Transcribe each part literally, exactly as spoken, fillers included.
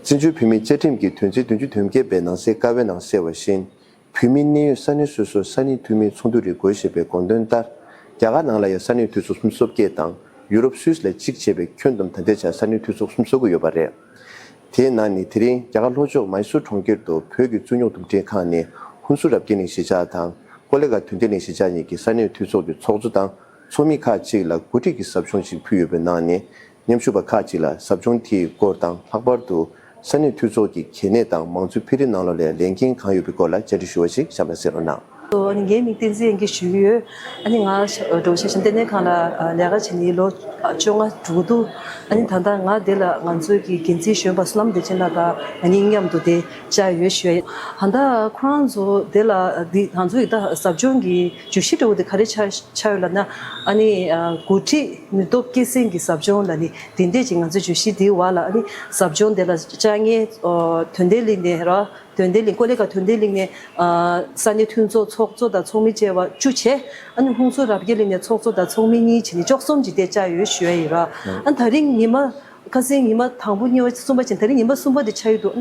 བཙན་བྱོལ་བོད་མིའི་བཅའ་ཁྲིམས་ཀྱི་དོན་ཚན་བདུན་ཅུ་དོན་བརྒྱད་པའི་ནང་གསེས་ཀ་བའི་ནང་གསལ་བ་བཞིན། བོད་མིའི་གནས་ཡུལ་ས་གནས་སོ་སོར་ས་གནས་འཐུས་མིའི་ཚོགས་འདུ་རེ་དགོས་ཞེས་པའི་དགོངས་དོན་ལྟར། རྒྱ་གར་ནང་ལ་ཡང་ས་གནས་འཐུས་ཚོགས་སུམ་ཅུ་སོ་བརྒྱད་དང་ཡུ་རོབ་སུད་སི་ལ་གཅིག་བྱས་པའི་ཁྱོན་བསྡོམས་ད་ལྟའི་ཆར་ས་གནས་འཐུས་ཚོགས་སུམ་ཅུ་སོ་དགུ་ཡོད་པ་རེད། དེའི་ནང་ནས་དེ་རིང་རྒྱ་གར་ལྷོ་ཕྱོགས་མཱི་སུར་གྲོང་ཁྱེར་དུ་བོད་ཀྱི་རྩོད་རྙོག་འདུམ་འགྲིག་ཁང་ནས་ཧུན་སུར་རབ་རྒྱས་གླིང་གཞིས་ཆགས་དང་ཀོ་ལི་གྷལ་དོན་ལྡན་གླིང་གཞིས་ཆགས་གཉིས་ཀྱི་ས་གནས་འཐུས་ཚོགས་ཀྱི་ཚོགས་གཙོ་དང་ཚོགས་མི་ཁག་ཅིག་ལ་གོ་སྒྲིག་གི་ཟབ་སྦྱོང་ཞིག་ཕུལ་ཡོད་པའི་ནང་ནས། མཉམ་ཞུགས་པ་ཁག་ཅིག་ལ་ཟབ་སྦྱོང་དེའི་སྐོར་དང་། ལྷག་པར་དུ་ས་གནས་འཐུས་ཚོགས་ཀྱི་གལ་གནད་དང་མང་གཙོའི་འཕེལ་རིམ་ནང་ལོགས་ལ་ལས་འགན་གང་ཡོད་པའི་སྐོར་ལ་བཅར་འདྲི་ཞུ་བ་ཞིག་གཤམ་ལ་གསན་རོགས་གནང་། ཨ་ནི་ངའི་མིང་བསྟན་འཛིན་དབྱངས་སྐྱིད་ཞུ་གི་ཡོད། ཨ་ནི་ང་ཤ་འགྲོ་ཤ་ཞིང་ལྟེ་གནས་ཁང་ལ་ཨ་ལས་ཀ་བྱེད་ནས་ལོ་བཅོ་ལྔ་འགྲོ་གི་འདུག་ཨ་ནི་ད་ལྟ་ང་འདི་ལ་ང་ཚོའི་གི་འགན་འཛིན་གཞོན་པ་བསོད་ནམས་བདེ་ཆེན་ལགས་དང་ང་གཉིས་མཉམ་དུ་དེ་བཅར་ཡོད་ཞུ་ཡ་ཡིན། ད་ལྟ་ཁོ་རང་ཚོ་དེ་ལ་འདི་ང་ཚོའི་ད་ཟབ་སྦྱོང་གི་བརྗོད་གཞི་འདྲ་བོ་དེ་ག་རེ་ཆགས་ཆགས་ཡོད་ལབ་ན། ཨ་ནི་ཨ་འགོ་ཁྲིད་ནུས་སྟོབས་སྐྱེད་སྲིང་གི་ཟབ་སྦྱོང་ལ་ནི་དེ་འདྲས་ཀྱི་ང་ཚོའི་བརྗོད་གཞི་འདིའི་འོག་ལ་ཨ་ནི་ཟབ་སྦྱོང་དེ་ལ་བཅར་མཁན་ཨོ་དོན་ལྡན་གླིང་ནས་ར་དོན་ལྡན་གླིང་ཀོ་ལི་གྷལ་དོན་ལྡན་གླིང་ནས་ཨ་ས་གནས་འཐུས་ཚོགས་ཚོགས་གཙོ་དང་ཚོགས་མི་བཅས་པ་བཅུ་བྱས། ཨ་ནི་ཧུན་སུར་རབ་རྒྱས་གླིང་ནས་ཚོགས་གཙོ་དང་ཚོགས་མི་གཉིས་བྱས་ནས་བཅུ་གསུམ་ཅིག་དེ་བཅར་ཡོད་ཞུ་ཡ་ཡིན་ར། ཨ་ད་རིང་ཉི་མ་ཁ་སང་ཉི་མ་དང་པོ་གཉིས་པ་གསུམ་པ་བྱས་ད་རིང་ཉི་མ་གསུམ་པ་དེ་ཆགས་ཡོད་འདུག་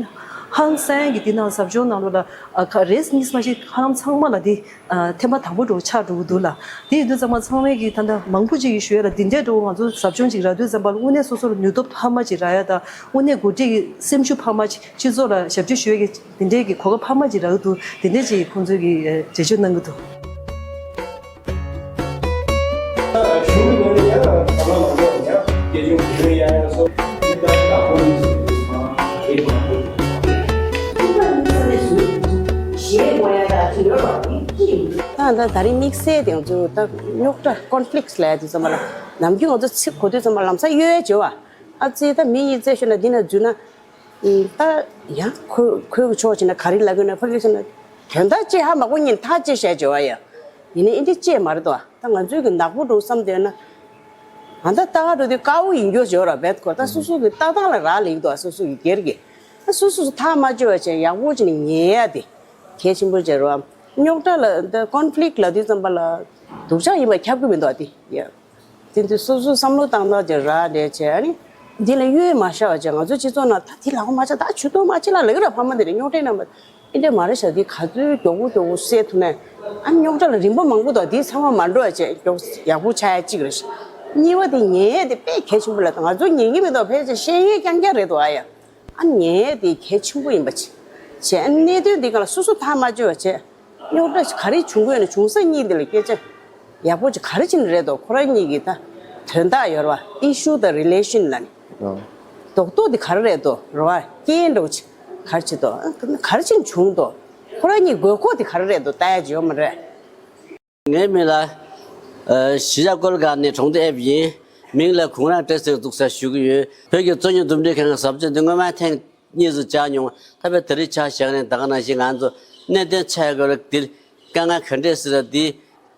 ཧང་སང་གི་དེ་ནང་ཟབ་སྦྱོང་ནང་ལོགས་ལ་ཨ་ཁ་རེས་གཉིས་མ་ཞིག་ཧང་ཚང་མ་ལ་དེ། ཨ་ཐེངས་མ་དང་པོ་འདྲ་བོ་ཆགས་འགྲོ་གི་འདུག་ལ། དེ་ཡིན་དུས་ཙམ་པ་ཚང་མས་ཀྱིས་ད་ལྟ་མང་པོ་ཅིག་གིས་ཞུ་ཡ་ལ་འདི་འདྲའི་འདྲ་བོ་ང་ཚོ་ཟབ་སྦྱོང་ཅིག་རག་དུས་ཙམ་པ་ལ་དངོས་གནས་སོ་སོར་ནུས་སྟོབས་འཕར་མ་ཅིག་རག་ཡ་དང་དངོས་གནས་འགོ་ཁྲིད་ཀྱི་སེམས་ཤུགས་འཕར་མ་ཅིག་སྤྱི་ཚོགས་ལ་ཞབས་ཕྱི་ཞུ་ཡ་གི་འདི་འདྲའི་གི་གོ་སྐབས་འཕར་མ་ཅིག་རག་གི་འདུག་འདི་འདྲའི་ཅིག་ཁོང་ཚོས་ཀྱིས་འགྲེལ་བརྗོད་གནང་གི་འདུག་ད་ད་ད་རིང་དམིགས་བསལ་དེ་ང་ཚོ་ད་རྙོག་དྲ་ཀོན་ཕི་ལིག་ལབ་ཡ་དེ་ཚང་མ་ལ་ནམ་རྒྱུན་ང་ཚོ་ཚིག་གོ་དུས་ཚང་མ་ལམ་སང་གཡོལ་བྱེད་བ། ཨ་ཙི་ད་མི་ཡིན་ཚེ་ཤོད་ན་འདི་ན་འཛུལ་ན། ད་ཡང་ཁོས་ཁོས་ཆོག་བྱེད་ན་ག་རེ་ལབ་གི་ན་ཕ་གི་ཟེར་ན། དོན་དག་ཅི་ཧ་མ་གོ་ཉིན་ཐག་ཅི་བཤད་བྱེད་བ་ཡ། ཡིན་ནའི་ཨིན་དི་ཅི་མ་རེད་དོ། ད་ང་ཚོའི་གི་ནག་པོ་འགྲོ་བསམ་དེ་ན། ང་ད་ལྟ་ག་འགྲོ་དུས་དཀར་བོ་ཡིན་རྒྱུ་བྱེད་ར་བེད་ཁོ་ད་སོ་སོ་གི་ལྟ་སྟངས་ལ་རག་ལས་འདུག་སོ་སོ་གི་སྒེར་གི། ད་སོ་སོ་སོ་ཐག་མ་བཅད་བ་བྱས་ཡག་པོ་བྱས་ནས་ཉན་ཡ་དེ། གལ་ཆེན་པོ་བྱེད་རོགས། རྙོག་དྲ་ལ་འདི་ཀོན་ཕི་ལིག་ལབ་དུས་ཙམ་པ་ལ་སྡུག་ཅག་ཡིན་པ་ཁྱབ་ཀྱི་མི་འདུག་ཨ་དེ་ཡ། དེ་དུས་སོ་སོ་བསམ་བློ་བཏང་སྟངས་ཀྱི་ར་འདྲ་བྱས་ཨ་ནི། འདི་ལ་གཡོལ་མ་བཞག་པ་བྱས་ང་ཚོ་སྤྱི་ཚོགས་ནང་ད་དེ་ལ་གོ་མ་ཆགས་ད་ཆུ་ཐོག་མ་ཆེ་ལ་ལག་ར་ཕ་མ་དེ་རེ་རྙོག་དྲའི་རྣམ་པ་ཨེ་འདྲ་མ་རེད་ཤག་དེ་ག་ཚོད་མགྱོགས་པོ་མགྱོགས་པོ་སེལ་ཐུབ་ན་ཨ་ནི་རྙོག་དྲ་ལ་རིམ་པ་མང་པོ་དང་དེ་ཚང་མ་མ་འགྲོ་བ་བྱས་མགྱོགས་ཡག་པོ་ཆགས་ཡ་གཅིག་རེད་ཤག་གཉིས་པ་དེ་ཉན་ཡས་དེ་དཔེ་གལ་ཆེན་པོ་ལ་ད་ང་ཚོ་ཉན་གྱི་མི་འདུག་ཕལ་ཆེར་བཤད་ཡས་རྐྱང་རྐྱང་རེད་འདུག་ཨ་ཡ། ཨ་ཉན་ཡས་དེ་གལ་ཆེན་པོ་ཡིན་པ་བྱས། བྱས་ཨ་གནད་དོན་འདི་སྒང་ལ་སོ་སོ་ཐག་མ་གཅོད་པ་བྱས། རྙོག་དྲ་ག་རེ་བྱུང་གི་ཡོད་ན་བྱུང་ས་གཉིས་འདི་ལ་སྐད་ཆ་ཡག་པོ་ཅིག་ག་རེ་བྱས་ནས་རེད་དོ་ཁོ་རང་གཉིས་ཀྱི་ད་དོན་དག་ཡོད་རེད་བ། ཨི་ཤུ་དང་རི་ལེ་ཤན་ལ་ནི། ཨང་། རྡོག་རྡོག་འདི་ག་རེ་རེད་དོ་རེད་བ། རྐྱེན་འདྲ་བོ་ཅིག་ག་རེ་བྱེད་དོ། ག་རེ་བྱས་ནས་བྱུང་དོ། ཁོ་རང་གཉིས་དགོས་མཁོ་འདི་ག་རེ་རེད་དོ་ལྟ་ཡ་ཅིག་ཡོད་མ་རེད། ངའི་མིང་ལ། ཨ། གཞིས་ཆགས་ཀོ་ལི་གྷལ་ནས་གྲོང་སྡེ་ཨེབ་ཡིན། མིང་ལ་གུང་ར་བཀྲ་ཤིས་འཛུགས་ས་ཞུ་གི་ཡོད། བོད་ཀྱི་རྩོད་རྙོག་འདུམ་འགྲིག་ཁང་གི་ཟབ་སྦྱོང་འདི་སྔོན་མ་ཐེངས་གཉིས་སུ་བཅར་མྱོང་། ད་བོད་དེ་རིང་ཆ་བཞག་ནས་ད་ག་ནང་བཞིན་ང་ཚོ་གནད་དོན་ཆ་ཡག་གི་འདིར་དཀའ་ངལ་ག་འདྲས་སེ་ར་འདི་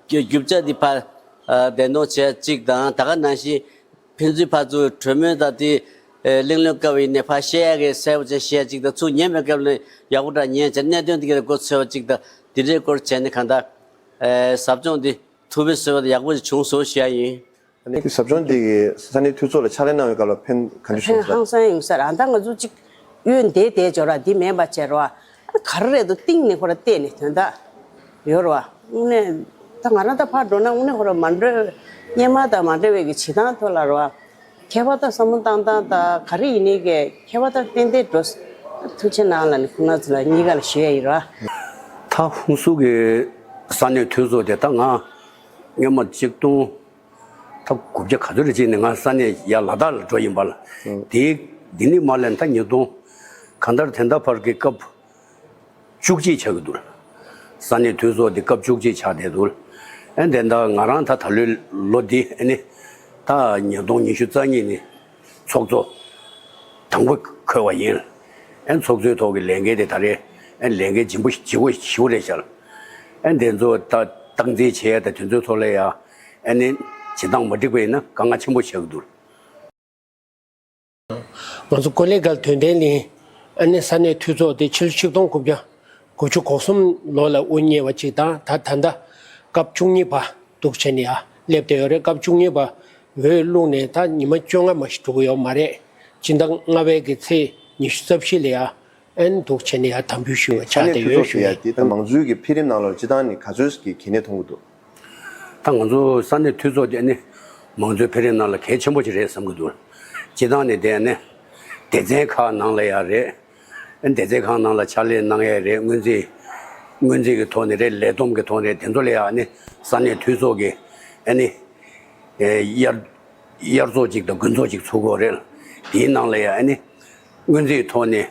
རྒྱུ་རྒྱུ་ཆ་འདི་ཕར་བདེན་དོན་བྱས་གཅིག་དང་ད་ག་ནང་བཞིན་ཕན་ཚུན་ཕར་ཚུར་གྲོས་མོལ་དང་དེ་གླེང་སློང་སྐབས་ཡིན་ནས་ཕར་བཤད་ཡག་གི་གསལ་པོ་བྱས་བཤད་གཅིག་དང་ཚུར་ཉན་པའི་སྐབས་ལ་ཡག་པོ་འདྲ་ཉན་བྱས་གནད་དོན་འདི་གའི་མགོ་ཚོས་པ་གཅིག་དང་འདི་འདྲའི་སྐོར་བྱས་ནས་གང་ལྟར། ཨེ། ཟབ་སྦྱོང་འདི་ཐུགས་ཕན་གསོས་པ་དང་ཡག་པོ་ཞིག་བྱུང་སོང་ཞུ་ཡ་ཡིན། ཨ་ནི་ཟབ་སྦྱོང་འདི་གིས་ས་གནས་འཐུས་ཚོགས་ལ་ཕྱག་ལས་གནང་བའི་སྐབས་ལ་ཕན་ག་འདྲ་བྱུང་ཕན་སོང་། ཧང་སང་ཡོང་ས་རེད། ཨ་ད་ང་ཚོ་གཅིག་གཡོལ་བསྡད་བསྡད་འཇོག་ར་འདི་མེད་པ་བྱས་རོགས། ཨ་ག་རེ་རེད་འདུག་གཏིང་ནས་ཁོ་ར་བལྟས་ནས་དོན་དག་ཡོད་རོགས། དངོས་གནས་ད་ང་རང་ད་ཕར་འགྲོ་ན་དངོས་གནས་ཁོ་ར་མ་འདྲ་བའི་སྔོན་མ་དང་མ་འདྲ་བའི་གི་བྱེད་སྟངས་ཐོག་ལ་རོགས། ཁྱད་པར་དུ་བསམ་བློ་བཏང་སྟངས་དང་ག་རེ་ཡིན་ནའི་གི་ཁྱད་པར་དུ་ཏན་ཏན་འགྲོ། ཐུགས་རྗེ་གནང་ལ་ནི་ཁོང་རྣམ་ཚོ་ལ་གཉིས་ཀ་ལ་ཞུ་ཡ་ཡིན་ར། ད་ཧུན་སུར་གི་ས་གནས་འཐུས་ཚོགས་དེ་ད་ང་སྔོན་མ་ཆིག་སྟོང་ད་དགུ་བརྒྱ་ག་ཚོད་རེ་བྱས་ནས་ང་ས་གནས་ཡར་ལ་དྭགས་ལ་འགྲོ་ཡིན་པ་ལ། ཨང་། དེ་དེ་ནི་མ་ལན་ད་ཉིས་སྟོང་གང་ལྟར་དེ་འདྲ་བར་གི་སྐབས། བཅུ་གཅིག་ཆགས་ཀྱི་འདུག་ས་གནས་འཐུས་ཚོགས་འདི་སྐབས་བཅུ་གཅིག་ཆགས་བསྡད་འདུག་ཨ་དེ་འདྲ་ང་རང་ད་ད་ལོའི་ལོ་འདི་ཨ་ནི་ད་ཉིས་སྟོང་ཉི་ཤུ་རྩ་གཉིས་ནི་ཚོགས་གཙོ་དང་པོ་འཁོད་པ་ཡིན། ཨ་ཚོགས་གཙོའི་ཐོག་གི་ལས་འགན་དེ་ད་རེས་ཨ་ལས་འགན་ལྗིད་པོ་ལྗིད་པོ་ཞེ་པོ་རེད་ཤག་ཨ་དེ་ཚོ་ད་སྟངས་འཛིན་བྱེད་ཡ་ད་དེ་ཚོའི་ཐོག་ལ་ཡ་ཨ་ནི་བྱེད་སྟངས་མ་འགྲིག་པ་ཡིན་ན་དཀའ་ངལ་ཆེན་པོ་ཆགས་ཀྱི་འདུག་ང་ཚོ་ཀོ་ལི་གྷལ་དོན་ལྡན་གླིང་ཨ་ནི་ས་གནས་འཐུས་ཚོགས་དེ་ཕྱི་ལོ་ཆིག་སྟོང་དགུ་བརྒྱ་དགུ་བཅུ་གོ་གསུམ་ལོ་ལ་དབུ་བརྙེས་པ་ཅིག་དང་ད་ད་ལྟ་སྐབས་བཅུ་གཉིས་པ་འདུག་བྱས་ནས་ཨ་སླེབས་བསྡད་ཡོད་རེད། སྐབས་བཅུ་གཉིས་པ་འོས་བླུགས་ནས་ད་ཉི་མ་བཅོ་ལྔ་མ་ཞིག་འགྲོ་གི་ཡོད་མ་རེད། སྤྱི་ཟླ་ལྔ་པའི་གི་ཚེས་ ཉི་ཤུ་རྩ་བཞི་ལ་ཡ་ཨན་འདུག་བྱས་ནས་ཡ་དམ་འབུལ་ཞུ་བ་ཆགས་བསྡད་ཡོད་ཞུ་ཡ། ད་མང་གཙོའི་གི་འཕེལ་རིམ་ནང་ལོགས་སྤྱི་བཏང་ནས་ག་ཚོད་ཀྱི་གལ་གནད་མཐོང་གི་འདུག་ད་ང་ཚོ་ས་གནས་འཐུས་ཚོགས་དེ་ནི་མང་གཙོའི་འཕེལ་རིམ་ནང་ལ་གལ་ཆེན་པོ་ཞིག་རེད་བསམ་གྱི་འདུག་སྤྱི་བཏང་ནས་དེ་ནི་སྡེ་ཚན་ཁག་ནང་ལ་ཡ་རེད། སྡེ་ཚན་ཁག་ནང་ལ་ཕྱག་ལས་གནང་ཡ་རེད། སྔོན་རྩིས་སྔོན་རྩིས་ཀྱི་ཐོག་ནས་རེད། ལས་བསྡོམས་ཀྱི་ཐོག་ནས་དེ་ཚོ་ལ་ཡ་ཨ་ནི་ས་གནས་འཐུས་ཚོགས་ཀྱི་ཨ་ནི་དབྱར་དབྱར་ཚོགས་ཅིག་དང་དགུན་ཚོགས་ཅིག་ཚུགས་ཀྱི་ཡོད་རེད། དེའི་ནང་ལ་ཡ་ཨ་ནི་སྔོན་རྩིས་ཐོག་ནས་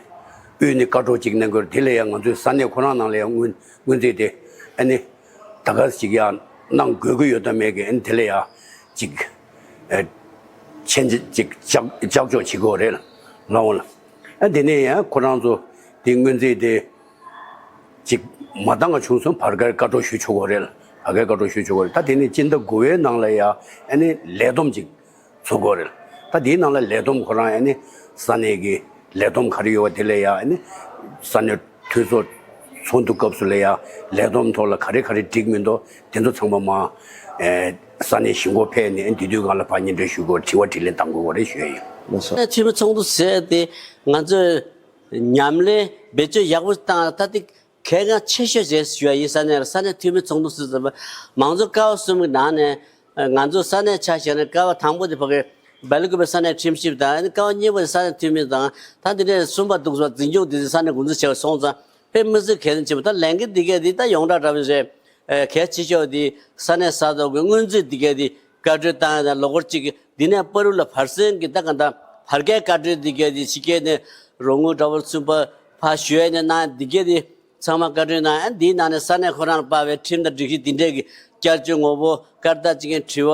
དབུས་ནས་བཀའ་འཁྲོལ་ཅིག་གནང་གི་ཡོད་རེད། དེ་ལ་ཡ་ང་ཚོའི་ས་གནས་ཁོ་རང་ནང་ལ་ཡ་སྔོན་སྔོན་རྩིས་དེ་ཨ་ནི་ད་ག་ཅིག་ཡ་གནང་དགོས་ཀྱི་ཡོད་དམ་མེད་ཀྱི་ཨ་ནི་དེ་ལ་ཡ་ཅིག་ཨ་ཆེན་ཅིག་ཅིག་ལྕགས་ལྕགས་འཇོག་བྱེད་ཀྱི་ཡོད་རེད་ལགས་འོང་ལགས། ཨ་དེ་ནས་ཡང་ཁོ་རང་ཚོ་དེ་སྔོན་རྩིས་དེ་ཅིག་མ་འདང་བ་བྱུང་སོང་། བར་བརྒལ་བཀའ་འཁྲོལ་ཞུ་ཆོག་གི་རེད། བར་བརྒལ་བཀའ་འཁྲོལ་ཞུ་ཆོག་གི་རེད། ད་དེ་ནས་སྤྱི་ཟླ་དགུ་པའི་ནང་ལ་ཡ་ཨ་ནི་ལས་བསྡོམས་ཅིག་ཚོགས་ཀྱི་རེད། ད་དེའི་ནང་ལ་ལས་བསྡོམས་ཁོ་རང་ཨ་ནི་ས་གནས་ཀྱི་ལས་བསྡོམས་ག་རེ་ཡོད་པ་དེ་ལ་ཡ་ཨ་ནི་ས་གནས་འཐུས་ཚོགས་ཚོགས་འདུ་སྐབས་སུ་ལ་ཡ་ལས་བསྡོམས་ཐོག་ལ་ག་རེ་ག་རེ་འགྲིག་མི་འདུག་དེ་ཚོ་ཚང་མ་མ་ཨེ་ས་གནས་གཞིས་འགོ་ཕེབས་ནས་ཨ་ནི་དེ་དུས་སྒང་ལ་ཕར་སྙན་སྒྲོན་ཞུ་དགོས། དྲི་བ་དྲིས་ལན་གཏང་དགོས་རེད་ཞུ་ཡ་ཡིན། ལགས་སོ། ས་གནས་འཐུས་མི་ཚོགས་འདུ་ཟེར་དེ་ང་ཚོས་ཉམས་ལེན་བེད་སྤྱོད་ཡག་པོ་བཏང་ད་དེ་གལ་འགངས་ཆེ་ཤོས་རེད་ཞུ་ཡ་ཡིན། ས་གནས་ས་གནས་འཐུས་མི་ཚོགས་འདུ་ཟེར་ཙམ་པ་མང་གཙོ་ཀ་བ་གསུམ་གྱི་ནང་ནས་ང་ཚོ་ས་གནས་ཆ་བཞག་ན་ཀ་བ་དང་པོ་དེ་ཕ་གི་སྦེལ་ཀོབ་པའི་ས་གནས་ཁྲིམས་ཞིབ་དང་ཀ་བ་གཉིས་པ་དེ་ས་གནས་འཐུས་མི་དང་ད་འདི་ནས་གསུམ་པ་འདུག་སོ། འཛིན་སྐྱོང་སྡེ་ཚན་ས་གནས་འགོ་འཛིན་བྱས་པ་སོང་ཙང་དཔེ་མི་སྲིད་གལ་ཆེན་པོ། ད་ལས་འགན་འདི་གས་འདི་ད་ཡོངས་གྲགས་འདྲ་པོ་རེད། གལ་ཆེ་ཤོས་འདི་ས་གནས་ས་ཐོག་གི་སྔོན་རྩིས་འདི་གས་འདི་བཀའ་འཁྲོལ་བཏང་ཡ་དང་ལོ་འཁོར་གཅིག་གི་འདི་ནས་བར་དུ་ལ་བར་གསེང་གི་ད་ག་ད་བར་བརྒལ་བཀའ་འཁྲོལ་འདི་གས་འདི་ཕྱི་རྒྱལ་ནས་རོགས་དངུལ་འདྲ་པོ་ཚུད་པ་ཕར་ཞུ་ཡ་ནས་གནང་འདི་གས་འདི་ཚང་མ་བཀའ་འཁྲོལ་གནང་ཡ། འདིའི་ནང་ནས་ས་གནས་ཁོ་རང་ལ་དཔག་པའི་ཁྲིམས་དང་སྒྲིག་གཞི་འདི་འདྲས་ཀྱི་བསྐྱར་བཅོས་ངོ་བོ་སྐར་རྟགས་གཅིག་གི་དྲི་བ་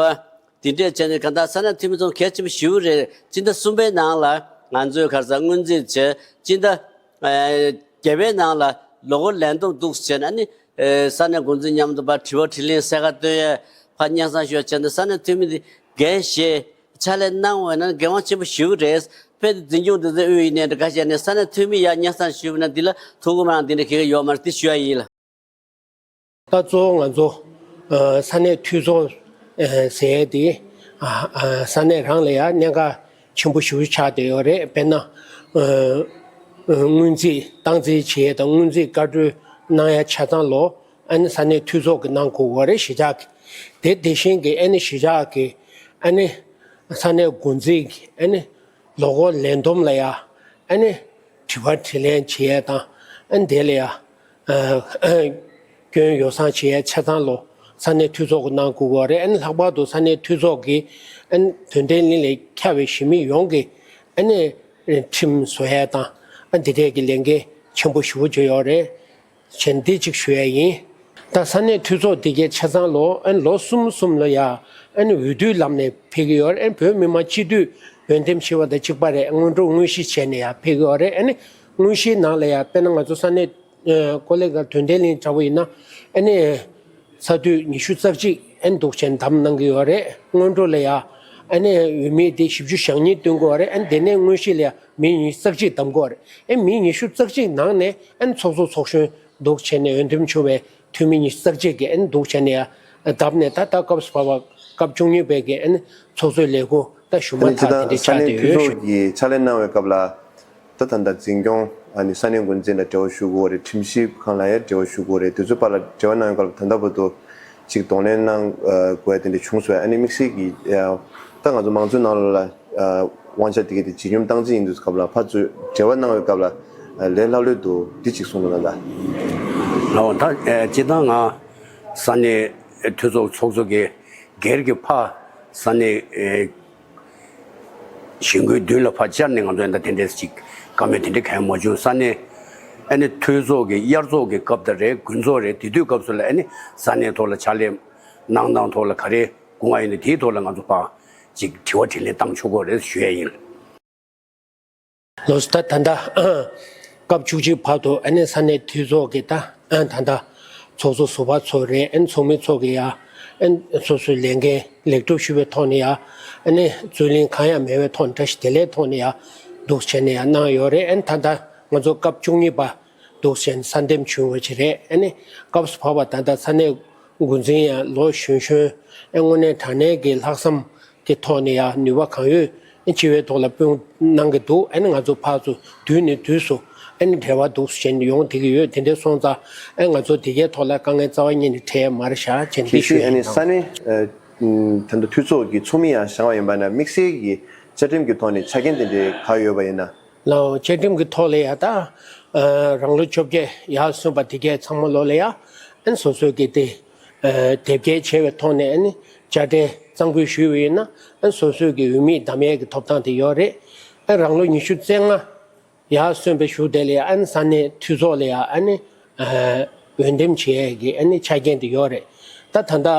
འདི་འདྲས་བྱས་ནས་གང་ལྟར་ས་གནས་འཐུས་མི་ཚོ་གལ་ཆེན་པོ་ཞེ་པོ་རེད། སྤྱི་ཟླ་གསུམ་པའི་ནང་ལ་ང་ཚོས་ག་རེ་ཟ་སྔོན་རྩིས་བྱས། སྤྱི་ཟླ་ཨ་བརྒྱད་པའི་ནང་ལ་ལོ་འཁོར་ལས་བསྡོམས་འདུག་བྱས་ནས་ཨ་ནི་ཨ་ས་གནས་འགོ་འཛིན་མཉམ་དུ་ཕར་དྲི་བ་དྲིས་ལན་གསལ་ཁ་བཏོན་ཡས་ཕར་སྙན་སེང་ཞུ་ཡས་བྱས་ནས་ས་གནས་འཐུས་མི་འདི་འགན་བཞེས་ཕྱག་ལས་གནང་བ་ན་འགན་དབང་ཆེན་པོ་ཞེ་པོ་རེད། དཔེ་འཛིན་སྐྱོང་སྡེ་ཚན་དབུས་ཡིན་ནའི་འདྲ་ག་ཞིག་ནས་ས་གནས་འཐུས་མི་ཡར་སྙན་སེང་ཞུས་པ་ན་འདི་ལ་ཐུགས་ཁུར་མང་འདི་འདྲ་གལ་ཡོད་མ་རེད། འདི་ཞུ་ཡ་ཡིན་ལགས། ད་གཙོ་བོ་ང་ཚོ་ཨ་ས་གནས་འཐུས་ཚོགས་ཨ་ཟེར་ཡས་དེ་ཨ་ཨ་ས་གནས་རང་ལ་ཡང་གནད་འགག་ཆེན་པོ་ཞེ་པོ་ཆགས་བསྡད་ཡོད་རེད། དཔེར་ན་ཨ་ཨ་སྔོན་རྩིས་སྟངས་འཛིན་བྱེད་ཡས་དང་སྔོན་རྩིས་བཀའ་འཁྲོལ་གནང་ཡ་ཆ་ཚང་ལོ་ཨ་ནི་ས་གནས་འཐུས་ཚོགས་ཀྱིས་གནང་དགོས་ཡོད་རེད། གཞིས་ཆགས་ཀྱི་དེ་དེ་བཞིན་གྱི་ཨ་ནི་གཞིས་ཆགས་ཀྱི་ཨ་ནི་ས་གནས་འགོ་འཛིན་གྱི་ཨ་ནི་ལོ་འཁོར་ལས་བསྡོམས་ལ་ཡ་ཨ་ནི་དྲི་བ་དྲིས་ལན་བྱེད་ཡས་དང་ཨ་ནི་དེ་ལ་ཡ་ཨ་སྐྱོན་ཡོ་བསྲང་བྱེད་ཡས་ཆ་ཚང་ལོ་ས་གནས་འཐུས་ཚོགས་ཀྱིས་གནང་དགོས་ཀྱི་ཡོད་རེད། ཨ་ནི་ལྷག་པར་དུ་ས་གནས་འཐུས་ཚོགས་ཀྱིས་ཨ་ནི་དོན་ལྡན་གླིང་ལ་འཁྱར་བའི་གཞིས་མི་ཡོངས་ཀྱི་ཨ་ནི་ཁྲིམས་བཟོ་ཡས་དང་ཨ་འདི་འདྲས་ཀྱི་ལས་འགན་ཆེན་པོ་ཞེ་པོ་ཅིག་ཡོད་རེད། བྱས་འདི་གཅིག་ཞུ་ཡས་ཡིན། ད་ས་གནས་འཐུས་ཚོགས་འདི་གའི་ཆ་ཚང་ལོ་ཨ་ནི་ལོ་གསུམ་གསུམ་ལ་ཡ་ཨ་ནི་འོས་བསྡུའི་ལམ་ནས་ཕེབས་ཀྱི་ཡོད་རེད། ཨ་ནི་བོད་མི་མང་སྤྱི་འཐུས་འོས་འདེམས་བྱས་པ་དང་གཅིག་པ་རེད། སྔོན་འགྲོ་དངོས་གཞི་བྱས་ནས་ཡ་ཕེབས་ཀྱི་ཡོད་རེད། ཨ་ནི་དངོས་གཞིའི་ནང་ལ་ཡ་དཔེར་ན་ང་ཚོ་ས་གནས་ཨ་ཀོ་ལི་གྷལ་དོན་ལྡན་གླིང་འདྲ་བོ་ཡིན་ན་ཨ་ནི་ས་འཐུས་ཉི་ཤུ་རྩ་གཅིག་ཨ་ནི་འདུག་བྱས་ནས་བདམས་གནང་གི་ཡོད་རེད། སྔོན་འགྲོ་ལ་ཡ་ཨ་ནི་འོས་མི་དེ་བཞི་བཅུ་ཞེ་གཉིས་བཏོན་གྱི་ཡོད་རེད། ཨ་ནི་དེ་ནས་དངོས་གཞི་ལ་ཡ་མི་ཉི་ཤུ་རྩ་གཅིག་བདམས་གྱི་ཡོད་རེད། ཨ་ནི་མི་ཉི་ཤུ་རྩ་གཅིག་ནང་ནས་ཨ་ནི་ཚོགས་གཙོ་ཚོགས་གཞོན་འདུག་བྱས་ནས་འོས་འདེམས་བྱུང་བའི་འཐུས་མི་ཉི་ཤུ་རྩ་གཅིག་གིས་ཨ་ནི་འདུག་བྱས་ནས་ཡ་བདམས་ནས་ད་ལྟ་སྐབས་སུ་བབས་པ་སྐབས་བཅུ་གཉིས་པའི་གི་ཨ་ནི་ཚོགས་གཙོའི་ལས་ཁུངས་ད་ཞུ་མ་ཨ་ནི་ཐག་དེ་འདྲ་ཆགས་བསྡད་ཡོད་ཞུ། ས་གནས་འཐུས་ཚོགས་ཀྱིས་ཕྱག་ལས་གནང་བའི་སྐབས་ལ། ད་ད་ལྟ་འཛིན་སྐྱོང་ཨ་ནི་ས་གནས་འགོ་འཛིན་ལ་འབྲེལ་བ་ཞུ་དགོས་རེད། ཁྲིམས་ཞིབ་ཁང་ལ་ཡང་འབྲེལ་བ་ཞུ་དགོས་རེད། དེ་ཚོའི་བར་ལ་འབྲེལ་བ་གནང་བའི་སྐབས་ལ་ད་ལྟ་བར་དུ་ཅིག་གདོང་ལེན་གནང་དགོས་ཡ་དེ་འདྲ་བྱུང་སོང་། ཨ་ནི་དམིགས་བསལ་གྱི་ད་ང་ཚོ་མང་གཙོའི་ནང་ལོགས་ལ་དབང་ཆ་དེ་གའི་དེ་ཇི་སྙོམས་སྟངས་འཛིན་ཡིན་དུས་སྐབས་ལ་ཕར་ཚུར་འབྲེལ་བ་གནང་བའི་སྐབས་ལ་ལས་སླ་ལོས་འདུག་འདི་གཅིག་གསུང་རོགས་གནང་ད། ལགས་འོང་། ད་སྤྱིར་བཏང་ང་ས་གནས་འཐུས་ཚོགས་ཚོགས་གཙོ་གི་སྒེར་གྱི་ཕར་ས་གནས་གཞིས་འགོའི་མདུན་ལ་ཕར་བཅར་ནས་ང་ཚོ་ཡང་ད་དེ་འདྲས་ཅིག་བཀའ་མོལ་དེ་འདྲས་གང་ཡང་མ་བྱུང་། ས་གནས་ཨ་ནི་འཐུས་ཚོགས་ཀྱི་དབྱར་ཚོགས་ཀྱི་སྐབས་དང་རེད། དགུན་ཚོགས་རེད། དེ་དུས་སྐབས་སུ་ལ་ཨ་ནི་ས་གནས་ཐོག་ལ་ཕྱག་ལས་གནང་སྟངས་ཐོག་ལ་ག་རེ་དགོངས་པ་ཡོད་ན་དེའི་ཐོག་ལ་ང་ཚོ་ཕར་ཅིག་དྲི་བ་དྲིས་ལན་བཏང་ཆོག་གི་རེད་ཞུ་ཡ་ཡིན། ལགས་སོ། ད་ད་ལྟ་སྐབས་བཅུ་གཅིག་བར་དུ་ཨ་ནི་ས་གནས་འཐུས་ཚོགས་ཀྱི་ད་ད་ལྟ་ཚོགས་གཙོ་ཟུར་པ་ཚོ་རེད། ཨ་ནི་ཚོགས་མི་ཚོ་གི་ཡ་ཨ་ནི་སོ་སོའི་ལས་འགན་ལེགས་གྲུབ་ཞུ་བའི་ཐོག་ནས་ཡ་ཨ་ནི་རྩོད་གླེང་གང་ཡང་མེད་པའི་ཐོག་ནས་བཀྲ་ཤིས་བདེ་ལེགས་ཐོག་ནས་ཡ་འདུག་བྱས་ནས་ཡ་གནང་ཡོད་རེད། ཨ་ནི་ད་ལྟ་ང་ཚོ་སྐབས་བཅུ་གཉིས་པ་འདུག་བྱས་ནས་གསར་འདེམས་བྱུང་བ་ཅིག་རེད། ཨ་ནི་སྐབས་སུ་བབས་པ་ད་ལྟ་ས་གནས་འགོ་འཛིན་ཡང་ལོ་གཞོན་གཞོན་ཨ་དངོས་གནས་དྲང་གནས་ཀྱི་ལྷག་བསམ་གྱི་ཐོག་ནས་ཡང་ནུས་པ་གང་ཡོད་ སྤྱི་བའི་ཐོག་ལ་སྤུན་གནང་གི་འདུག་ཨ་ནི་ང་ཚོ་ཕར་ཚུར་དུས་ནས་དུས་སུ་ཨ་ནི་འབྲེལ་བ་འདུག་ཟེར་ནས་ཡོང་བསྡད་ཀྱི་ཡོད། དེ་འདྲ་སོང་ཙང་ཨ་ང་ཚོ་དེ་གའི་ཐོག་ལ་དཀའ་ངལ་རྩ་བ་ཉིད་ནས་འཕྲད་ཡ་མ་རེད་ཤག་ཅེས་འདི་ཞུ་ཡ་ཡིན། ཨ་ནི་ས་གནས་ད་ལྟ་འཐུས་ཚོགས་ཀྱི་ཚོགས་མི་ཡང་བཞེངས་པ་ཡིན་པ་ན་དམིགས་བསལ་གྱི་བཅའ་ཁྲིམས་ཀྱི་ཐོག་ནས་ཆ་རྐྱེན་དེ་འདྲའི་ག་ཡོད་པ་ཡིན་ན། ལའོ་བཅའ་ཁྲིམས་ཀྱི་ཐོག་ལ་ཡ་ད་རང་ལོ་བཅོ་བརྒྱད་ཡར་སོན་པ་དེ་གས་ཚང་མ་ལོ་ལ་ཡ་ཨན་སོ་སོའི་གི་དེ་དེབ་སྐྱེལ་བྱས་པའི་ཐོག་ནས་ཨ་ནི་དཔྱ་ཁྲལ་གཙང་ཁུལ་ཞུས་པ་ཡིན་ན་ཨན་སོ་སོའི་གི་འོས་མི་བདམས་ཡས་ཀྱི་ཐོབ་ཐང་དེ་ཡོད་རེད། ཨན་རང་ལོ་ཉི་ཤུ་རྩ་ལྔ་ཡར་སོན་པའི་གཞུག་དེ་ལ་ཡ་ཨན་ས་གནས་འཐུས་ཚོགས་ལ་ཡ་ཨ་ནི་འོས་འདེམས་བྱེད་ཡས་ཀྱི་ཨ་ནི་ཆ་རྐྱེན་དེ་ཡོད་རེད། ད་ད་ལྟ་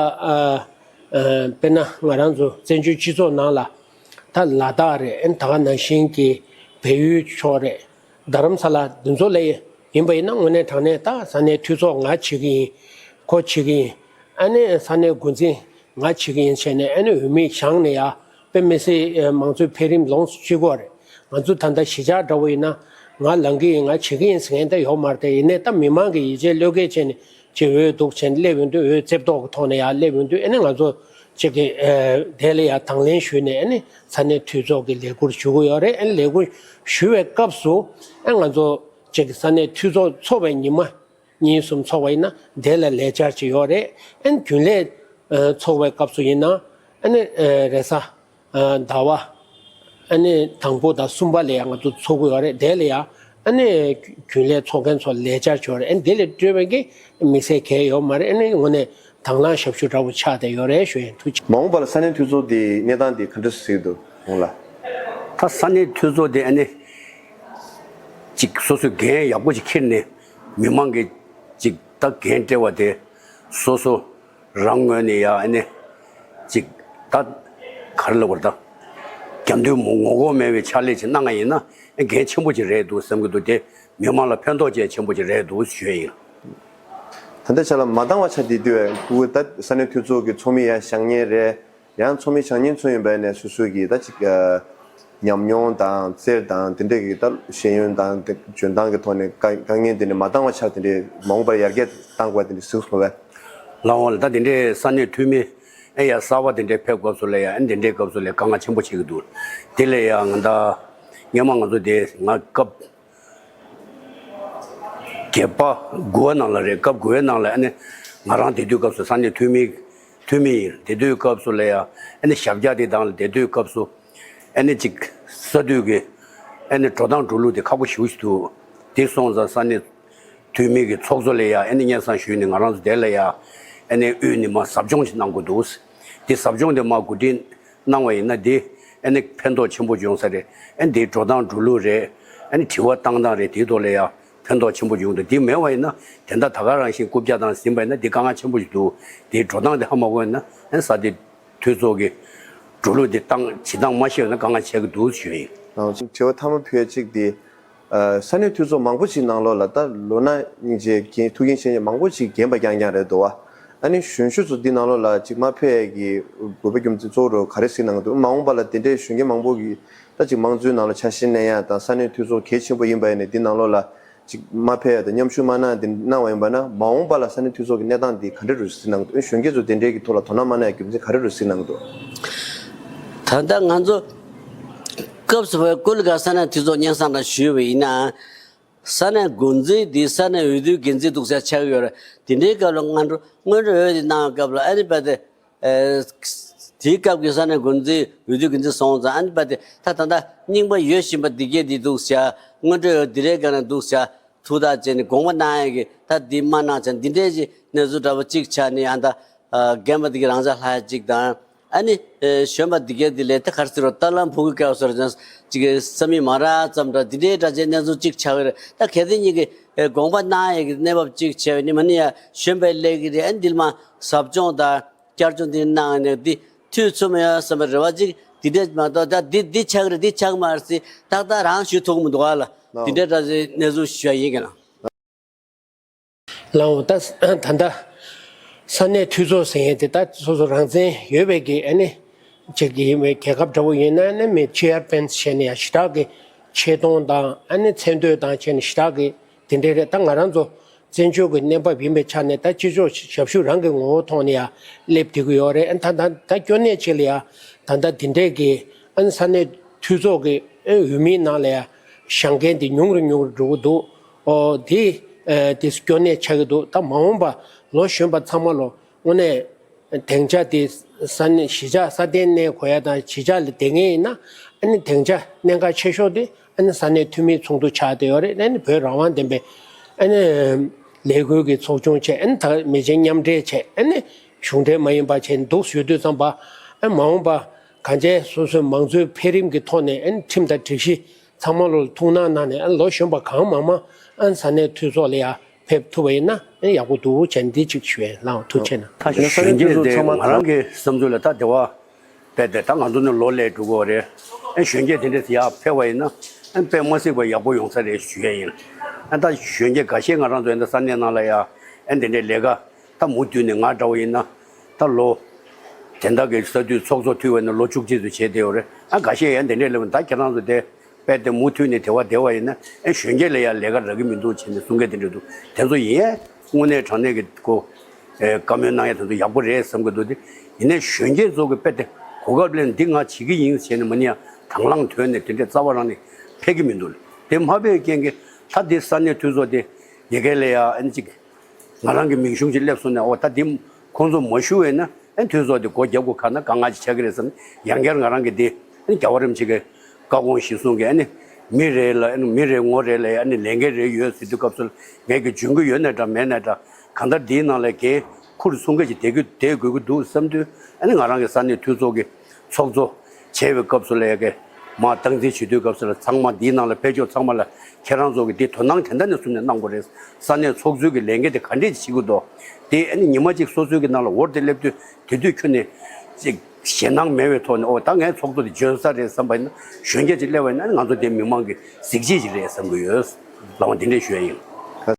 དཔེར་ན་ང་རང་ཚོ་བཙན་བྱོལ་སྤྱི་ཚོགས་ནང་ལ་ད་ལ་དྭགས་རེད། ཨན་ད་ག་ནང་བཞིན་གྱི་བལ་ཡུལ་ཕྱོགས་རེད། རྡ་རམ་ས་ལ་འདི་ཚོ་ལ་ཡིན་པ་ཡིན་ན་དངོས་གནས་དྲང་གནས་ད་ས་གནས་འཐུས་ཚོགས་ང་བྱེད་ཀྱི་ཡིན། ཁོ་བྱེད་ཀྱི་ཡིན། ཨ་ནི་ས་གནས་འགོ་འཛིན་ང་བྱེད་ཀྱི་ཡིན་བྱས་ནས་ཨ་ནི་འོས་མི་བཞེངས་ནས་ཡ་དཔེ་མི་སྲིད་མང་གཙོའི་འཕེལ་རིམ་ལོངས་སུ་སྤྱོད་ཀྱི་ཡོད་རེད། ང་ཚོ་ད་ལྟ་གཞིས་ཆགས་འདྲ་བོ་ཡིན་ན་ང་ལངས་ཀྱི་ཡིན་ང་བྱེད་ཀྱི་ཡིན་ཟེར་མཁན་ད་ཡོད་མ་རེད། དེ་ཡིན་ནའི་ད་མི་མང་གི་ཡིད་ཆེས་བློས་འགེལ་བྱས་ནས་བྱེད་འོས་འདུག་བྱས་ནས་སླེབས་ཡོང་དུས་འོས་རྩེ་བཏོག་གི་ཐོག་ནས་ཡ་སླེབས་ཡོང་དུས་ཨ་ནི་ང་ཚོ་ཅིག་གི་དེ་ལ་ཡ་དང་ལེན་ཞུས་ནས་ཨ་ནི་ས་གནས་འཐུས་ཚོགས་ཀྱི་ལས་ཁུར་ཞུ་གི་ཡོད་རེད། ཨ་ནི་ལས་ཁུར་ཞུ་བའི་སྐབས་སུ་ཨ་ང་ཚོ་ཅིག་གི་ས་གནས་འཐུས་ཚོགས་ཚོགས་པའི་ཉི་མ་གཉིས་གསུམ་ཚོགས་པ་ཡིན་ན་དེ་ལ་ལས་འཆར་ཅིག་ཡོད་རེད། ཨ་ནི་རྒྱུན་ལས་ཚོགས་པའི་སྐབས་སུ་ཡིན་ན་ཨ་ནི་རེས་གཟའ་ཟླ་བ་ཨ་ནི་དང་པོ་དང་གསུམ་པ་ལ་ཡང་ང་ཚོ་ཚོགས་ཀྱི་ཡོད་རེད། དེ་ལ་ཡང་ཨ་ནི་རྒྱུན་ལས་ཚོགས་མཁན་ཚོ་ལས་འཆར་ཅིག་ཡོད་རེད། ཨ་ནི་དེ་ལས་སྤྲོས་པའི་གི་དམིགས་བསལ་གང་ཡང་ཡོད་མ་རེད། ཨ་ནི་དངོས་གནས་དང་བླངས་ཞབས་ཞུ་འདྲ་བོ་ཆགས་བསྡད་ཡོད་རེད་ཞུ་ཡིན། ཐུགས་རྗེ་ཆེ། མ་འོངས་པ་ལ་ས་གནས་འཐུས་ཚོགས་དེ་གནས་སྟངས་དེ་ག་འདྲ་གཟིགས་འདུག་འོང་ལ། ད་ས་གནས་འཐུས་ཚོགས་དེ་ཨ་ནི་ཅིག་སོ་སོའི་འགན་ཡག་པོ་ཅིག་འཁྱེར་ནས་མི་མང་གི་ཅིག་ད་འགན་སྤྲད་པ་དེ་སོ་སོ་རང་ངོས་ནས་ཡ་ཨ་ནི་ཅིག་ད་ག་རེ་ལབ་དགོས་རེད། ད་རྒྱབ་མདུན་ངོ་ལྐོག་མེད་པའི་ཕྱག་ལས་ཅིག་གནང་བ་ཡིན་ན་ཨ་འགན་ཆེན་པོ་ཅིག་རེད་འདུག་བསམ་གྱི་འདུག་དེ་མི་མང་ལ་ཕན་ཐོགས་བཅས་ཆེན་པོ་ཅིག་རེད་འདུག་ཞུ་ཡ་ཡིན། ད་ལྟ་ཆ་ལ་མ་འདང་བ་ཆགས་བསྡད་དུས་ཁུ་ད་ས་གནས་འཐུས་ཚོགས་ཀྱི་ཚོགས་མི་ཡ་བཞེངས་མཁན་རེད། ཡང་ཚོགས་མི་བཞེངས་མཁན་ཚོ་ཡིན་པ་ནས་སོ་སོའི་གི་ད་ཅིག་ཉམས་མྱོང་དང་རྩལ་དང་དེ་འདྲས་ཀྱི་ད་ཤེས་ཡོན་དང་དེ་འཇོན་ཐང་གི་ཐོག་ནས་དཀའ་དཀའ་ངལ་དེ་འདྲས་མ་འདང་བ་ཆགས་དེ་འདྲས་མ་འོངས་པར་ཡར་རྒྱས་གཏང་དགོས་པ་དེ་འདྲས་གཟིགས་སོང་བས། ལགས་འོང་ལགས། ད་དེ་འདྲས་ས་གནས་འཐུས་མི་ཨེ་ཡ་གསར་པ་དེ་འདྲས་ཕེབས་སྐབས་སུ་ལ་ཡ་ཨེ་དེ་འདྲས་སྐབས་སུ་ལ་དཀའ་ངལ་ཆེན་པོ་ཆགས་ཀྱི་འདུག་དེ་ལ་ཡ་ང་ད་སྔོན་མ་ང་ཚོ་དེ་ང་སྐབས་བརྒྱད་པ་དགུ་བ་ནང་ལ་རེད། སྐབས་དགུ་བའི་ནང་ལ་ཨ་ནི་ང་རང་དེ་དུས་སྐབས་སུ་ས་གནས་འཐུས་མི་འཐུས་མི་ཡིན། དེ་དུས་སྐབས་སུ་ལ་ཡ་ཨ་ནི་ཞབས་བཀྱག་དེ་དང་ལ་དེ་དུས་སྐབས་སུ་ཨ་ནི་ཅིག་ས་དུས་ཀྱི་ཨ་ནི་འགྲོ་སྟངས་འགྲོ་ལུགས་དེ་ཁག་པོ་ཞེ་པོ་ཞིག་འདུག་དེ་སོང་ཙང་ས་གནས་འཐུས་མི་གི་ཚོགས་གཙོ་ལ་ཡ་ཨ་ནི་སྙན་སེང་ཞུས་ནས་ང་རང་ཚོ་དེ་ལ་ཡ་ཨ་ནི་དབུས་ནས་མར་ཟབ་སྦྱོང་ཞིག་གནང་དགོས་འདུག་དེ་ཟབ་སྦྱོང་དེ་མར་གོ་སྒྲིག་གནང་བ་ཡིན་ན་དེ་ཨ་ནི་ཕན་ཐོགས་ཆེན་པོ་ཡོང་ས་རེད། ཨ་ནི་དེའི་འགྲོ་སྟངས་འགྲོ་ལུགས་རེད། ཨ་ནི་དྲི་བ་བཏང་སྟངས་རེད། དེའི་ཐོག་ལ་ཡང་ཕན་ཐོགས་ཆེན་པོ་ཡོང་འདུག་དེ་མེད་པ་ཡིན་ན་དེ་འདྲ་ད་ག་རང་བཞིན་རྐུབ་བཀྱག་དང་ཟིན་པ་ཡིན་ན་དེ་དཀའ་ངལ་ཆེན་པོ་ཞིག་འདུག་དེའི་འགྲོ་སྟངས་དེ་ཧ་མ་གོ་ཡིན་ན་ཨ་ནི་ས་དེ་འཐུས་ཚོགས་ཀྱི་འགྲོ་ལུགས་དེ་བཏང་བྱེད་སྟངས་མ་ཤེས་ན་དཀའ་ངལ་ཆེ་གི་འདུག་ཞུ་ཡིན། དྲི་བ་མཐའ་མ་ཕུལ་ཡ་གཅིག་དེ། ས་གནས་འཐུས་ཚོགས་མང་པོ་ཞིག་ནང་ལོགས་ལ་ད་ལོ་ན་སྙིང་རྗེ་རྒན་ཐུགས་འགན་ཆེ་མང་པོ་ཞིག་རྒན་པ་རྐྱང་རྐྱང་རེད་འདུག་བ། ཨ་ནི་གཞོན་ཤོས་ཚོ་འདི་ནང་ལོགས་ལ་ཅིག་མ་ཕེབས་ཡས་ཀྱི་དགོས་པ་རྒྱུ་མཚན་གཙོ་བོ་རུ་ག་རེ་གཟིགས་གནང་གི་འདུག་མ་འོངས་པ་ལ་དེ་འདྲའི་གཞོན་སྐྱེས་མང་པོ་གིས་ད་ཅིག་དམངས་གཙོའི་ནང་ལ་ཆ་ཤས་གནས་ཡ་དང་ས་གནས་འཐུས་ཚོགས་གལ་ཆེན་པོ་ཡིན་པ་ཡིན་ནས་འདི་ནང་ལོགས་ལ་ཅིག་མ་ཕེབས་ཡ་དང་མཉམ་ཞུགས་མ་གནང་འདི་གནང་བ་ཡིན་པ་ན་མ་འོངས་པ་ལ་ས་གནས་འཐུས་ཚོགས་ཀྱི་གནས་སྟངས་འདི་ག་འདྲ་རུ་གཟིགས་གནང་གི་འདུག་གཞོན་སྐྱེས་ཚོ་དེ་འདྲའི་གི་ཐོག་ལ་དོ་སྣང་མ་གནང་ཡ་རྒྱུ་མཚན་ག་འདྲ་རུ་གཟིགས་གནང་གི་འདུག་ད་ལྟ་ང་ཚོ་སྐབས་སུ་བབས་ཀུན་ལ་ས་གནས་འཐུས་ཚོགས་སྙན་སེང་ཞུས་པ་ཡིན་ན། ས་གནས་འགོ་འཛིན་འདི་ས་གནས་འོས་བསྡུའི་འགན་འཛིན་འདུག་ཟེར་ཆགས་ཡོད་རེད། དེ་འདྲའི་སྐབས་ལ་སྔོན་འགྲོ་སྔོན་འགྲོ་འོས་འདི་གནང་བའི་སྐབས་ལ་ཨ་ནི་རྦད་དེ། དེའི་སྐབས་ཀྱི་ས་གནས་འགོ་འཛིན་འོས་བསྡུའི་འགན་འཛིན་སོང་ཙང་ཨ་ནི་རྦད་དེ་ད་ད་ལྟ་རྙིང་པ་ཡོད་བཞིན་པ་འདི་གས་འདི་འདུག་ཟེར། སྔོན་འགྲོ་འོས་འདི་རེད་ག་ན་འདུག་ཟེར། ཐུགས་ཐག་བཅད་ནས་དགོངས་པ་གནང་ཡས་ཀྱི་ད་འདི་མ་གནང་ཙང་འདི་འདྲའི་ཅིག་གནས་ཚུལ་འདྲ་པོ་གཅིག་ཆགས་ནས་ཨ་ད་རྒན་པ་འདི་གས་རང་ཅག་ལྷག་ཡ་གཅིག་དང་། ཨ་ནི། གཞོན་པ་འདི་གས་འདི་ལས་ད་ག་རེ་ཟེར་རོ་ལྟ་ལམ་ཕུག་གི་སྐལ་བཟོ་ར་ཅང་ཅིག་གི་ས་མིག་མ་རག་ཙམ་འདྲ་འདི་འདྲའི་འདྲ་ཅན་གནས་ཚུལ་ཅིག་ཆགས་ཀྱི་རེད། ད་གལ་ཏེ་ཉིད་ཀྱི་དགོངས་པ་གནང་ཡས་ཀྱི་གནས་བབ་ཅིག་བྱས་པ་ནི་མ་ནི་ཡ་གཞོན་པའི་ལས་ཀྱི་རེད། ཨ་ནི་འདི་ལ་མ་ཟབ་སྦྱོང་དང་བསྐྱར་སྦྱོང་འདི་གནང་ནས་འདི་འཐུས་ཚུགས་མི་ཡོང་བསམ་པའི་རེ་བ་ཅིག་འདི་འདྲས་མ་གཏོགས་ད་འདི་འདི་ཆགས་ཀྱི་རེད་འདི་ཆགས་མ་རེད་ཟེར་ཏག་ཏག་རང་ཞུ་ཐུབ་ཀྱི་མི་འདུག་ཨ་ལ། འདི་འདྲའི་འདྲ་ཅན་གནས་ཚུལ་ཞུ་ཡ་ཡིན་གྱི་ལ། ལའོ་ད་ད་ལྟ་ས་གནས་འཐུས་ཚོགས་ཟེར་མཁན་དེ་ད་སོ་སོ་རང་བཙན་ཡོད་པའི་གི་ཨ་ནི་ཅིག་གི་ཡིན་པའི་རྒྱལ་ཁབ་འདྲ་བོ་ཡིན་ན་ཨ་ནི་མི་ཆེ་ཡར་པན་བྱས་ནས་ཡ་ཞེ་དྲག་གི་ཆེ་མཐོང་དང་ཨ་ནི་མཚན་བསྟོད་དང་བྱས་ནས་ཞེ་དྲག་གི་དེ་འདྲའི་རེད། ད་ང་རང་ཚོ་བཙན་བྱོལ་གི་གནས་བབ་ཡིན་པའི་ཆ་ནས་ད་སྤྱི་ཚོགས་ཞབས་ཞུ་རང་གི་ངོ་བོ་ཐོག་ནས་ཡ་སླེབས་བསྡད་ཀྱི་ཡོད་རེད། ཨ་ད་ད་ད་སྐྱོ་གནས་ཆེ་ལ་ཡ་ད་ད་དེ་འདྲའི་གི་ཨ་ནི་ས་གནས་ འཐུས་ཚོགས་ཀྱི་ཨེ་འོས་མིའི་ནང་ལ་ཡ་བཞེངས་མཁན་དེ་ཉུང་རུ་ཉུང་རུ་འགྲོ་གི་འདུག་ཨོ་དེ་ཨེ་དེ་སྐྱོ་གནས་ཆགས་ཀྱི་འདུག་ད་མ་འོངས་པ་ལོ་གཞོན་པ་ཚང་མ་ལོ་དངོས་གནས་སྡིངས་ཆ་དེ་ས་གནས་གཞིས་ཆགས་སྲ་བརྟན་གནས་དགོས་ཡ་དང་གཞིས་ཆགས་ལ་བསྡད་མཁན་ཡིན་ན་ཨ་ནི་སྡིངས་ཆ་གནད་འགག་ཆེ་ཤོས་དེ་ཨ་ནི་ས་གནས་འཐུས་མིའི་ཚོགས་འདུ་ཆགས་བསྡད་ཡོད་རེད། ཨ་ནི་བོད་རང་དབང་ལྡན་པའི་ཨ་ནི་ལས་འགུལ་གྱི་ཚོགས་ཆུང་བྱས། ཨ་ནི་ད་མི་ཆེན་མཉམ་འབྲེལ་བྱས། ཨ་ནི་གཞུང་འབྲེལ་མ་ཡིན་པ་བྱས་འདུག་ཡོད་དུས་ཙམ་པ་ཨ་མ་འོངས་པ་གང་བྱས་སོ་སོའི་མང་གཙོའི་འཕེལ་རིམ་གྱི་ཐོག་ནས་ཨ་ནི་ཁྲིམས་དང་སྒྲིག་གཞི་ཚང་མ་ལོ་ཐུགས་སྣང་གནང་ནས་ཨ་ནི་ལོ་གཞོན་པ་གང་མང་མང་ཨ་ནི་ས་གནས་འཐུས་ཚོགས་ལ་ཡ་ཕེབས་ཐུབ་པ་ཡིན་ན་ཨ་ནི་ཡག་པོ་འདུག་བྱས་འདི་གཅིག་ཞུ་ཡས་ལའང་ཐུགས་རྗེ་ཆེ་གནང་། ད་གཞོན་སྐྱེས་ཚོ་ཚང་མ་ང་རང་གི་བསམ་ཚུལ་ལ་ད་དེ་བ་དཔེ་དེ་ད་ང་ཚོ་ནི་ལོ་ལས་འགྲོ་གི་ཡོད་རེད། ཨ་གཞོན་སྐྱེས་དེ་འདྲས་ཡར་ཕེབས་པ་ཡིན་ན་ཨ་དཔེ་མ་སྲིད་པ་ཡག་པོ་ཡོང་ས་རེད་ཞུ་ཡས་ཡིན། ཨ་ད་གཞོན་སྐྱེས་འགའ་ཤས་ང་རང་ཚོ་ཡིན་ན་ས་གནས་ནང་ལ་ཡ་ཨ་དེ་འདྲས་ལས་ཀ་ད་མུ་མཐུད་ནས་ང་འདྲ་བོ་ཡིན་ན་ད་ལོ་དེ་འདྲ་གི་ས་དུས་ཚོགས་གཙོ་འཐུས་པ་ཡིན་ན་ལོ་བཅུ་གཅིག་ཙམ་བྱས་བསྡད་ཡོད་རེད། ཨ་འགའ་ཤས་ཡང་དེ་འདྲས་ལབ་ན་ད་ཁྱེད་རང་ཚོ་དེ། དཔེ་དེ་མུ་མཐུད་ནས་དེ་བ་དེ་བ་ཡིན་ན་ཨེ་གཞོན་སྐྱེས་ལ་ཡང་ལས་ཀ་རག་གི་མི་འདུག་བྱས་ནས་གསུང་མཁན་དེ་འདྲ་འདུག་དེ་ཚོ་ཡིན་ཡང་དངོས་གནས་དྲང་གནས་ཀྱི་ཁོ་ཨེ་བཀའ་མོལ་གནང་ཡ་དེ་ཚོ་ཡག་པོ་རེད་བསམ་གྱི་འདུག་དེ་ཡིན་ནའི་གཞོན་སྐྱེས་ཚོ་གི་དཔེ་དེ་གོ་སྐབས་ལེན་འདི་ང་བྱེད་ཀྱི་ཡིན་བྱས་ནས་མ་ནི་ཡང་དང་བླངས་ཐོན་ནས་དེ་འདྲའི་རྩ་བ་རང་ནས་ཕེབས་ཀྱི་མི་འདུག་དེ་མ་ཕེབས་རྐྱེན་གྱིས་ད་དེ་ས་གནས་འཐུས་ཚོགས་དེ་ཡ་གི་ལ་ཡ་ཨེ་ཅིག་ང་རང་གི་མིང་གཞུང་ཅིག་སླེབས་སོང་ན་ཨོ་ད་འདི་ཁོང་ཚོ་མ་ཞུ་བས་ན་ཨེ་འཐུས་ཚོགས་དེ་སྒོ་རྒྱབ་དགོས་ཁ་ན་དཀའ་ངལ་ཅིག་ཆགས་ཀྱི་རེད་བསམ། ཡང་བསྐྱར་ང་རང་གི་དེ་ཨེ་རྒྱལ་བ་རིན་པོ་ཆེ་གི་བཀའ་དགོངས་གཞིར་བཟུང་གི་ཨེ་ནི་མི་རེ་ལ་ཨེ་ནི་མི་རེ་ངོ་རེ་ལ་ཨེ་ནི་ལས་འགན་རེ་ཡོད་ཟེར་དུས་སྐབས་སུ་ངས་ཀྱི་འཇོན་གི་ཡོད་ནའི་འདྲ་མེད་ནའི་འདྲ་གང་ལྟར་འདིའི་ནང་ལ་འགན་ཁུར་སོང་མཁན་ཅིག་བསྡད་དགོས་བསྡད་དགོས་ཀྱི་འདུག་བསམ་དུས་ཨེ་ནི་ང་རང་གི་ས་གནས་འཐུས་ཚོགས་ཀྱི་ཚོགས་གཙོ་བྱས་པའི་སྐབས་སུ་ལ་ཡ་གི་མར་སྟངས་འཛིན་བྱེད་དུས་སྐབས་སུ་ལ་ཚང་མ་འདིའི་ནང་ལ་ཕེབས་ཕྱོགས་ཚང་མ་ལ་ཁྱེད་རང་ཚོ་གི་འདི་དོ་སྣང་དེ་འདྲ་ནས་བཟུང་ནས་གནང་དགོས་རེད། ས་གནས་ཚོགས་གཙོའི་གི་ལས་འགན་དེ་ག་འདྲས་བྱེད་དགོས་འདུག་དེ་ཨ་ནི་ཉི་མ་གཅིག་སོ་སོའི་གི་ནང་ལ་འོར་དེ་སླེབས་དུས་དེ་དུས་ཁྱོན་ནས་ཅིག་ཞེད་སྣང་མེད་པའི་ཐོག་ནས་ཨོ་ད་ངའི་ཚོགས་གཙོ་དེ་འཇོན་ས་རེད་བསམ་པ་ཡིན་ན་གཞོན་སྐྱེས་ཅིག་སླེབས་པ་ཡིན་ན་ང་ཚོ་དེ་མི་མང་གི་གཟི་བརྗིད་ཅིག་རེད་བསམ་གི་ཡོད། ལགས་འོང་དེ་འདྲས་ཞུ་ཡ་ཡིན།